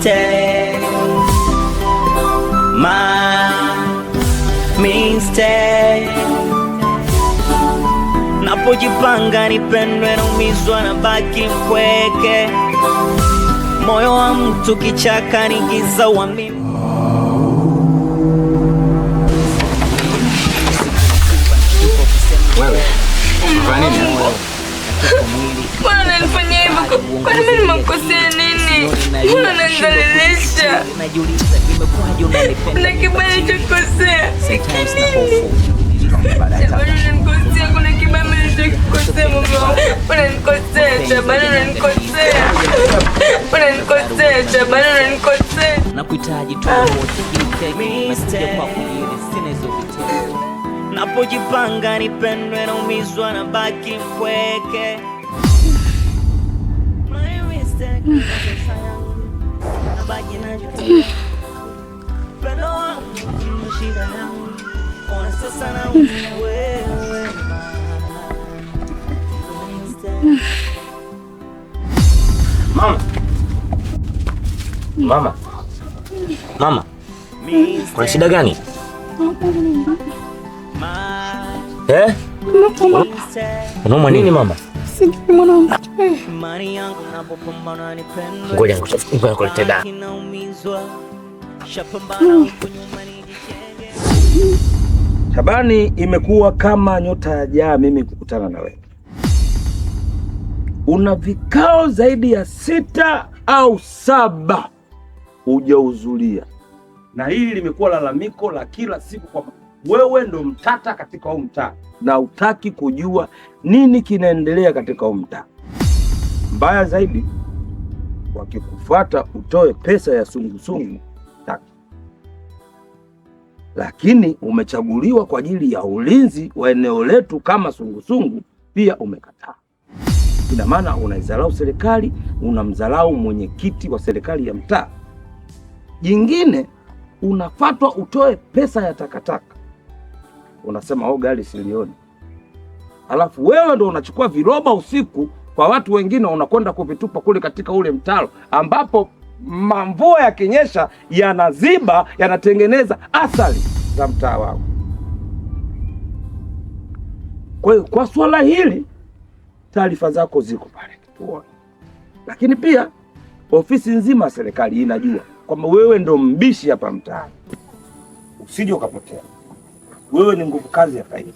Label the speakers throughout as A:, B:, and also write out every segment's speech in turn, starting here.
A: Mistake, my mistake. Napojipanga nipendwe, naumizwa na baki mpweke. Moyo wa mtu kichaka ni giza, uamini.
B: Wewe unafanya nini?
C: Mbona unanifanyia hivyo? Kwani mimi nimekukosea nini? Mbona unanidhalilisha?
A: Najiuliza imekuwaje unanipenda
C: Kuna kibaya nilichokukosea.
A: Sometimes na hofu
C: Shabani unanikosea, kuna kibaya mimi nilichokukosea mume wangu. Unanikosea, Shabani unanikosea. Unanikosea, Shabani unanikosea.
A: Na kuhitaji tu wote nimekuja kwako ili sina hizo vitendo. Napojipanga nipendwe, naumizwa na baki mpweke. My mistake, makosa yangu, nabaki najutia. Upendo wangu ndio shida yangu, ona sasa naumia wewe. My mistake.
B: Mama. Mama. Mama. Kuna shida gani? Eh? Unaumwa nini mama?
D: Sijui mwanangu.
A: Imani yangu napopambana nipendwe.
B: Ngoja ngoja nikuletee dawa.
A: Naumizwa, shapambana huku nyuma nijijenge.
E: Shabani, imekuwa kama nyota ya jaa mimi kukutana na wewe. Una vikao zaidi ya 6 au 7 hujahudhuria, na hili limekuwa lalamiko la kila siku kwamba wewe ndo mtata katika huu mtaa na hutaki kujua nini kinaendelea katika huu mtaa. Mbaya zaidi, wakikufuata utoe pesa ya sungusungu taki, lakini umechaguliwa kwa ajili ya ulinzi wa eneo letu kama sungusungu, pia umekataa. Ina maana unaidharau serikali, unamdharau mwenyekiti wa serikali ya mtaa. Jingine, unafatwa utoe pesa ya takataka, unasema oh, gari silioni, alafu wewe ndo unachukua viroba usiku kwa watu wengine unakwenda kuvitupa kule katika ule mtaro ambapo mamvua yakinyesha yanaziba, yanatengeneza athari za mtaa wao. Kwa hiyo kwa swala hili taarifa zako ziko pale kituoni, lakini pia ofisi nzima ya serikali inajua kwamba wewe ndo mbishi hapa mtaani, usije ukapotea. Wewe ni nguvu kazi ya taifa,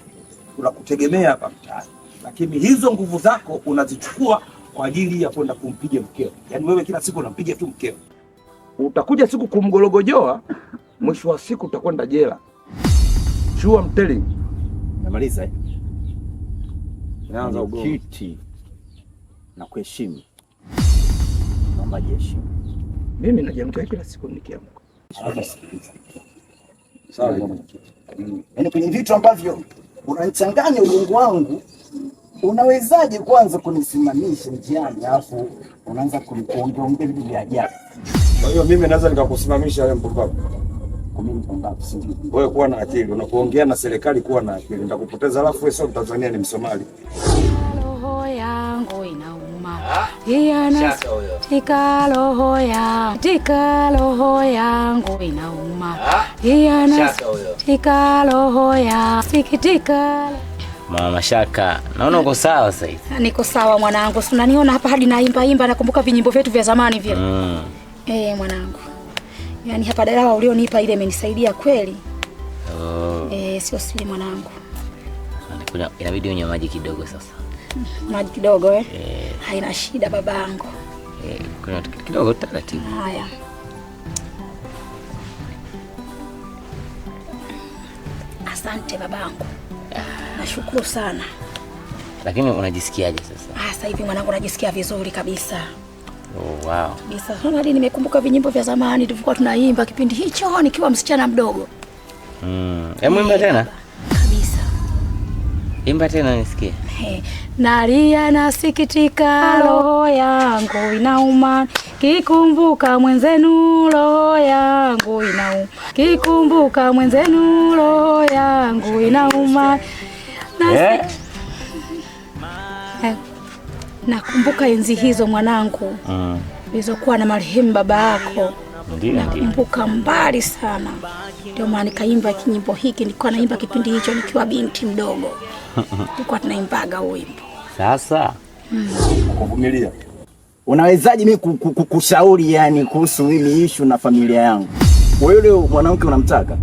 E: tunakutegemea hapa mtaani, lakini hizo nguvu zako unazichukua kwa ajili ya kwenda kumpiga mkeo. Yaani wewe kila siku unampiga tu mkeo, utakuja siku kumgologojoa, mwisho wa siku utakwenda jela. Sure, I'm telling you.
F: Namaliza eh?
E: Naanza ugomvi.
F: Mwenyekiti, na kuheshimu, naomba jiheshimu.
E: Mimi najiamkia kila siku nikiamka.
F: Sawa mwenyekiti. Yaani kwenye vitu ambavyo unanichanganya ubongo wangu, unawezaje kwanza kunisimamisha njiani alafu unaanza kuongeaongea vitu vya ajabu?
E: Kwa hiyo mimi naweza nikakusimamisha wewe mpumbavu.
F: Kwa mimi mpumbavu, si ndio?
E: Wewe kuwa na akili, unapoongea na serikali kuwa na akili. Nitakupoteza alafu wewe sio Mtanzania, ni Msomali.
D: Roho yangu inauma. Yana tika roho yangu, tika roho yangu inauma. Yana tika roho yangu, sikitika.
B: Mama Mashaka, naona uko sawa sasa hivi.
D: Niko sawa mwanangu, si unaniona hapa hadi naimba imba, nakumbuka vinyimbo vyetu vya zamani vile. Mwanangu. Yaani hapa dawa ulionipa ile imenisaidia kweli.
B: Oh.
D: Sio siri mwanangu.
B: Inabidi unywe maji kidogo sasa.
D: Maji kidogo eh? Haina shida babangu.
B: Kunywa kidogo taratibu.
D: Haya. Asante babangu. Nashukuru sana.
B: Lakini unajisikiaje sasa?
D: Sasa hivi mwanangu najisikia vizuri kabisa.
B: Oh, wow.
D: Kabisa. Unaona hadi nimekumbuka vinyimbo vya zamani tulivyokuwa tunaimba kipindi hicho nikiwa msichana mdogo.
B: Hebu imba tena.
D: Kabisa.
B: Imba tena nisikie.
D: Nalia nasikitika, roho yangu inauma, kikumbuka mwenzenu roho yangu inauma, kikumbuka mwenzenu roho yangu inauma. Nakumbuka enzi hizo mwanangu. Ulizokuwa na marehemu baba yako.
B: Ndio, ndio.
D: Nakumbuka mbali sana. Ndio maana nikaimba kinyimbo hiki, nilikuwa naimba kipindi hicho nikiwa binti mdogo. Tulikuwa tunaimbaga wimbo.
B: Sasa
F: kuvumilia. Unawezaje mimi kushauri yani kuhusu mimi issue na familia yangu? Wewe yule mwanamke unamtaka?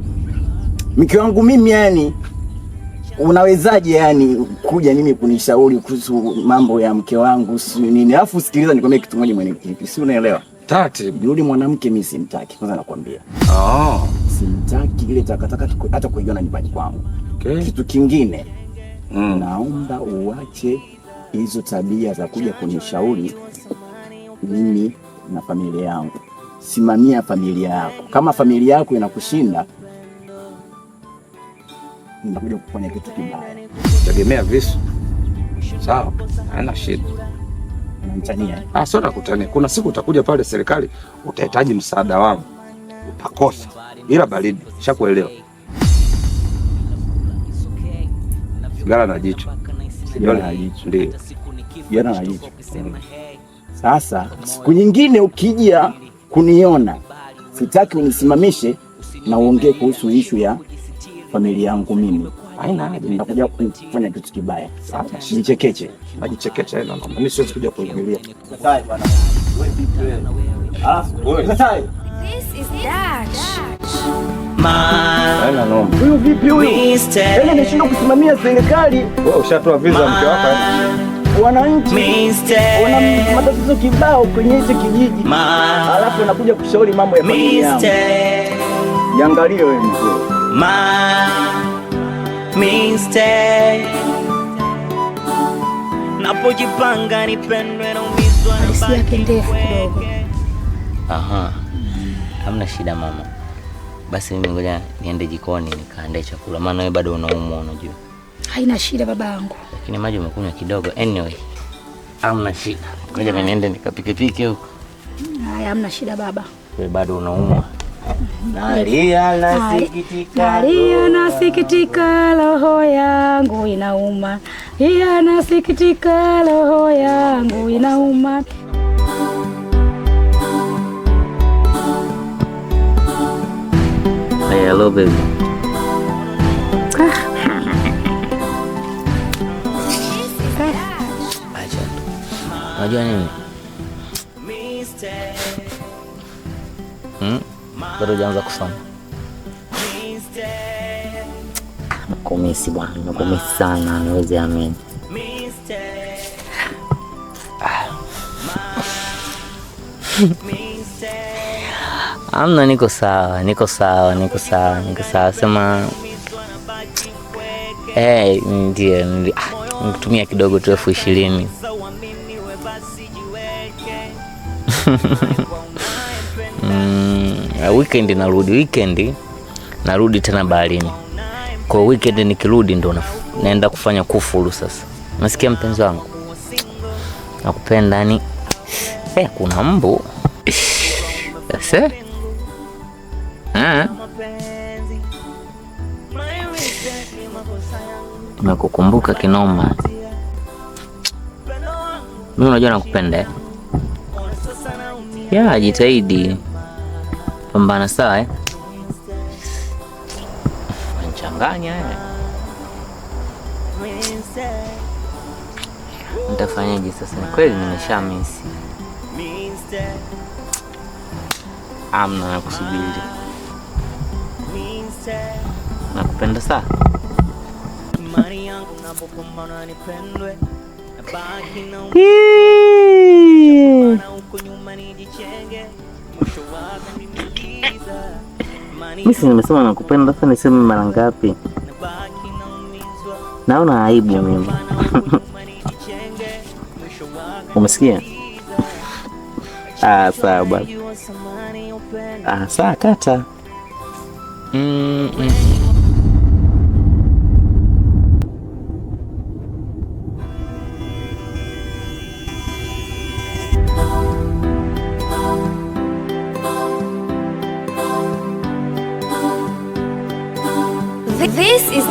F: Mke wangu mimi yani unawezaje yani kuja mimi kunishauri kuhusu mambo ya mke wangu si nini? Alafu sikiliza nikwambie kitu kimoja mwenyekiti, si unaelewa?
E: Taratibu.
F: Yule mwanamke mimi simtaki, kwanza nakwambia.
E: Oh.
F: Simtaki ile takataka hata kuiona nyumbani kwangu.
E: Okay.
F: Kitu kingine, naomba uache hizo tabia za kuja kunishauri mimi na familia yangu. Simamia familia yako. Kama familia yako inakushinda, nitakuja kufanya kitu kibaya.
E: Tegemea visu. Sawa, haina shida.
F: Unanitania?
E: Ah, sio nakutania. Kuna siku utakuja pale serikali utahitaji msaada wangu. Utakosa. Ila baridi, shakuelewa. Sigara na jicho.
F: Sigara na jicho.
E: Ndio.
F: Sigara na jicho. Sasa siku nyingine ukija kuniona, sitaki unisimamishe na uongee kuhusu ishu ya familia yangu mimi.
E: Haina haja.
F: Nitakuja kufanya kitu kibaya. Nichekeche.
E: Najichekecha haina noma. Mimi siwezi kuja kuingilia.
G: This is Dash.
E: Haina noma.
F: Huyu vipi huyu? Yaani ameshindwa kusimamia serikali.
E: Wewe ushatoa visa mke wako haina.
F: Wananchi wana matatizo kibao kwenye hichi kijiji. Alafu unakuja kushauri mambo ya familia yangu. Jiangalie wewe mzee.
A: Mistake. Napojipanga nipendwe naumizwa na
D: Hadithi yake ndefu kidogo.
B: Aha. Hamna shida mama. Basi mimi ngoja niende jikoni nikaandae chakula, maana wewe bado unaumwa unajua.
D: Haina shida babangu.
B: Lakini maji umekunywa kidogo. Anyway, hamna shida. Ngoja mimi niende nikapike pike huko.
D: Haya, hamna shida baba.
B: Wewe bado unaumwa. Nalia nasikitika.
D: Nalia nasikitika, roho yangu inauma. Iya nasikitika, roho yangu inauma.
B: Hey, hello baby. Acha tu. Unajua nini? Bado hujaanza kusoma. Nakumisi bwana, nakumisi sana, niweze amini. Amna, niko sawa, niko sawa, niko sawa, niko sawa. Sema ndiyo, nikutumia kidogo tu 20,000. Weekend narudi, weekend narudi tena baharini. Kwa weekend nikirudi ndo naenda kufanya kufuru sasa. Nasikia mpenzi wangu? Nakupenda yani. Kuna mbu. Sasa? Nimekukumbuka kinoma. Mimi unajua nakupenda. Ya, jitahidi. Pambana sawa eh? Unachanganya eh. Nitafanyaje sasa? Ni kweli nimesha miss. Amna, nakusubiri. Nakupenda sana. Mimi si nimesema nakupenda, sasa niseme mara ngapi? Naona aibu mimi. Umesikia? Ah, sawa bwana. Ah, sawa kata.
G: This is